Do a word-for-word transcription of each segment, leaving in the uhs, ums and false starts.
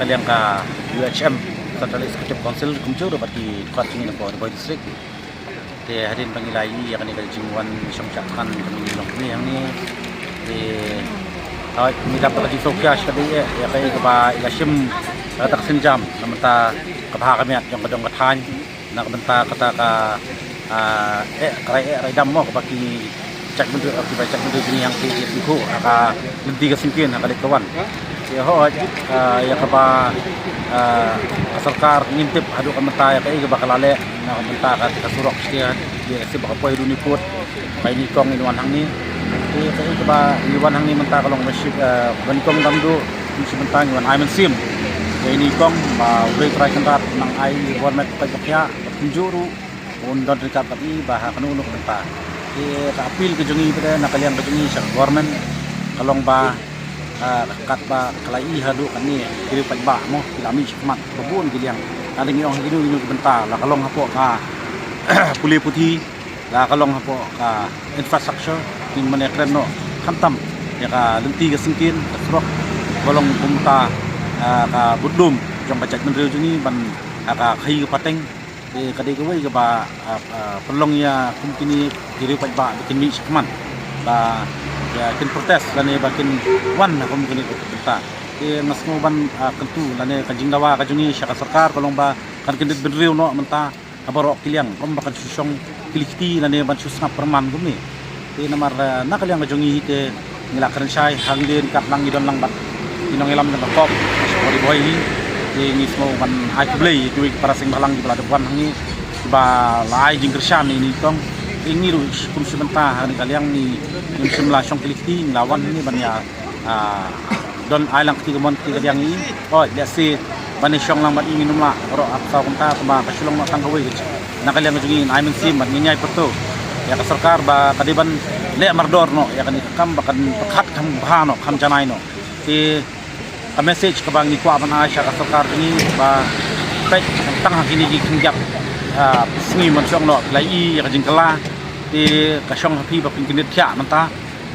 Liang ka U H M, Central Executive Council, kumjuh ruh bad ki dkhot jong ngi na Ri Bhoi District. Te hadien ba ngi la ïohi ïa kane ka jingwan shong shah thngan jong ngi long kumne hangne. Te hooid, ngi dap da ka jingsngewkhia shadei eh ïa kaei kaba i la shim, ïa kata ka sienjam na ka bynta ka bha ka miat jong ka dong ka thaiñ, na ka bynta kata ka, ah, eh, ka rai eh rai dam mo kaba ki jaitbynriew, kiba jaitbynriew jong ngi hangtei ki tyngkhuh ha ka lynti ka syngkien ha ka dei ka wan. Te hooid, ah, ïa kaba, ah, ka sorkar ngim tip haduh ka mynta ïa kaei kaba ka la leh na ka bynta kata ka surok sha, ïa, sha ba ka poi haduh Niput, ba i Nikong in wan hangne. Te kaei kaba ngi wan hangne mynta ka long ba shi, ah, ba Nikong dam duh, shi bynta ngi wan ai mynsiem ïa i Nikong ba U Blei Trai Kynrad nang ai bor met, peit ba khiah, kumjuh ruh un don ryngkat bad i ba ha kano kano ka bynta. Te ka appeal ka jong ngi pat na ka liang ka jong ngi sha ka government ka long ba, ah, katba ka la ïohi haduh katne ki riew paidbah mo ki la mih shakhmat ba bun ki liang. Lada ngi ong ha kino kino ki bynta, la ka long hapoh ka pule puthi, la ka long hapoh ka infrastructure, kin mane kren noh khamtam ïa ka lynti ka syngkien, ka surok ba long kumta, ah, ka budlum jong ka jaitbynriew jong ngi ban, ah, ka khaïi ka pateng. Te ka dei kawei kaba, ah, ah, pynlong ïa kum kine ki riew paidbah ba kin mih shakhmat ba, ïa, kin protest lane ba kin wan ha kum kine ki bynta. Te nga sngew ban, ah, kyntu lane ka jingdawa ka jong ngi sha ka sorkar ka long ba kan kyndit bynriew noh mynta ha baroh ki liang, ym ba kan shu shong kylli kti lane ban shu sngap pyrman kumne. Te namar, eh, na ka liang ka jong ngi hi te ngi la kren shai, hangne ryngkat lang ngi don lang bad ki nongïalam jong ka COP, sha ka Ri Bhoi hi. Te ngi sngew ban ai khublei ïa kiwei ki para seng bhalang kiba la dep wan hangne, kiba la ai jingkyrshan ïa i Nikong. Te ngi ruh kum shi bynta ha kane ka liang ngi, ngim shym la shong kylli kti, ngi la wan hangne ban ïa, ah, don ai lang kti kamon kti kadiang ïa i. Hooid, lehse ban ïashong lang bad i ngin ym lah baroh arphew saw kynta, tangba ka shu long noh tang kawei ka jing, na ka liang ka jong ngi ngin ai mynsiem bad ngin ïai pyrto ïa ka sorkar ba ka dei ban leh mardor noh ïa kane ka kam ba kan pyrkhat kham bha noh, kham janai noh. Te ka message kaba ngi kwah ban ai sha ka sorkar jong ngi ba peit tang ha kine ki khyndiat, ah, sngi ban shong noh, la ïohi ïa ka jingkylla. Te ka shong ha phi ba phin kyndit thiah mynta.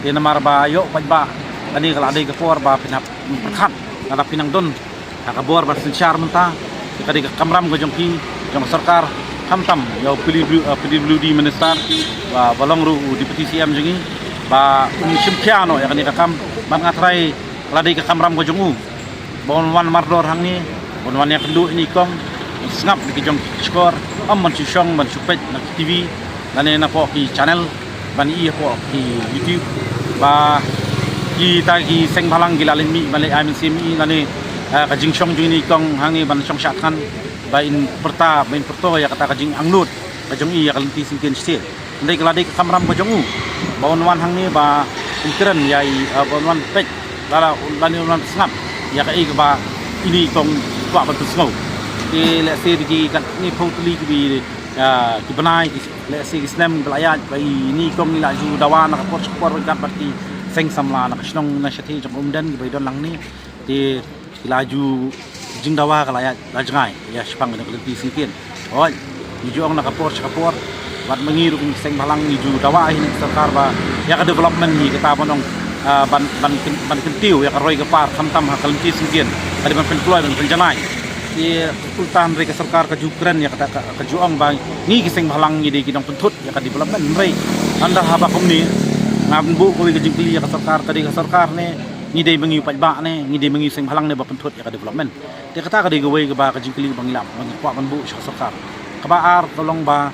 Te namar ba ïoh paidbah, kane ka la dei ka por ba phin hap pyrkhat, lada phin nang don ha ka bor ban synshar mynta, te ka dei ka kamram ka jong phi, jong ka sorkar, khamtam ïa u P W, eh, P W D minister, ba, ba long ruh u deputy C M jong ngi, ba un shim khia noh ïa kane ka kam, bad nga tharai la dei ka kamram ka jong u ba un wan mardor hangne, ba un wan ïakynduh ïa i Nikong, un sngap ïa ki jong ki shkor, ym ban shu shong, ban shu peit na ki T V lane napoh ki channel, ban ïohi hapoh ki YouTube ba kita ki seng bhalang ki la leit mih ban leit ai mynsiem ïa i lane, eh, ka jingshong jong i Nikong hangne ban shong shah thngan, ba in pyrta, ba in pyrto ïa kata ka jingangnud ka jong i ïa ka lynti syngkien shisha. Hynrei ka la dei ka kamram ka jong u ba un wan hangne ba un kren ïa i, eh, ba un wan peit, lada, lane un wan sngap ïa kaei kaba i Nikong i kwah ban pynsngew. Te lehse da ki katne phew tylli ki, ah, ki bnai, ki, lehse ki snem kiba la ïaid ba i Nikong i la ju dawa na ka por sha ka por ryngkat bad ki seng samla na ka shnong na shathie jong ka Umden kiba i don lang hangne. Te ki la ju, jingdawa ka la ïaid la jngai ïa shaphang kane ka lynti syngkien. Hooid, ngi ju ong na ka por sha ka por, bad ma ngi ruh kum ki seng bhalang ngi ju dawa hi na ka sorkar ba ïa ka development hi kata ban ong, ah, ban, ban kyn-, ban kyntiew ïa ka roi ka par khamtam ha ka lynti syngkien, ka dei ban pynkloi ban pynjanai. Te kumta hynrei ka sorkar ka ju kren ïa kata, ka, ka ju ong ba ngi ki seng bhalang ngi dei ki nongpynthut ïa ka development, hynrei ynda haba kumne, ngan buh kawei ka jingkylli ïa ka sorkar, ka dei ka sorkar ne ngi dei ma ngi u paidbah ne ngi dei ma ngi u seng bhalang ne ba pynthut ïa ka development? Te kata ka dei kawei kaba ka jingkylli ba ngi lah, ba ngi kwah ban buh sha ka sorkar. Kaba ar ka long ba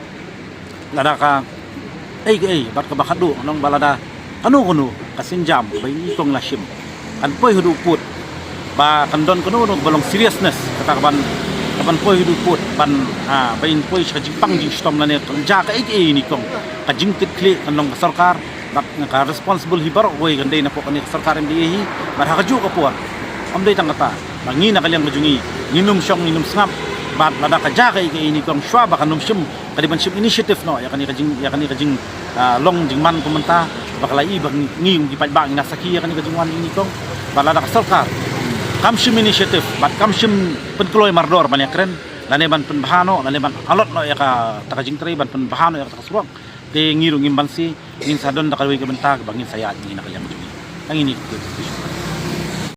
lada kaei kaei, bad kaba khatduh ka long ba lada kano kano ka sienjam ba i Nikong i la shim kan poi haduh pud, ba kan don kano kano kaba long seriousness kata kaban, kaban poi haduh pud ban, ah, ba in poi sha ka jingpang jingshitom lane kan jia kaei kaei i Nikong, ka jingkitkhlieh kan long ka sorkar. Bad ka responsible hi baroh kawei kan dei napoh kane ka sorkar M D A hi. Bad ha kajuh ka por, ym dei tang kata, ba ngi na ka liang ka jong ngi ngin ym shong, ngin ym sngap. Bad lada ka jia kaei kaei i Nikong, shuwa ba kan ym shim, ka dei ban shim initiative noh ïa kane ka jing, ïa kane ka jing, ah, long jingman kum mynta, ba ka la i ba ngi kum ki paidbah ngi na sakhi ïa kane ka jingwan i Nikong. Bad lada ka sorkar kam shim initiative bad kam shim pynkloi mardor ban ïakren lane ban pynbha noh lane ban allot noh ïa kata ka jingtrei, ban pynbha noh ïa kata ka surok, te ngi ruh ngim banse, ngin sa don da kawei ka bynta kaba ngin sa ïaid ngi na ka liang jong ngi. Tang ine.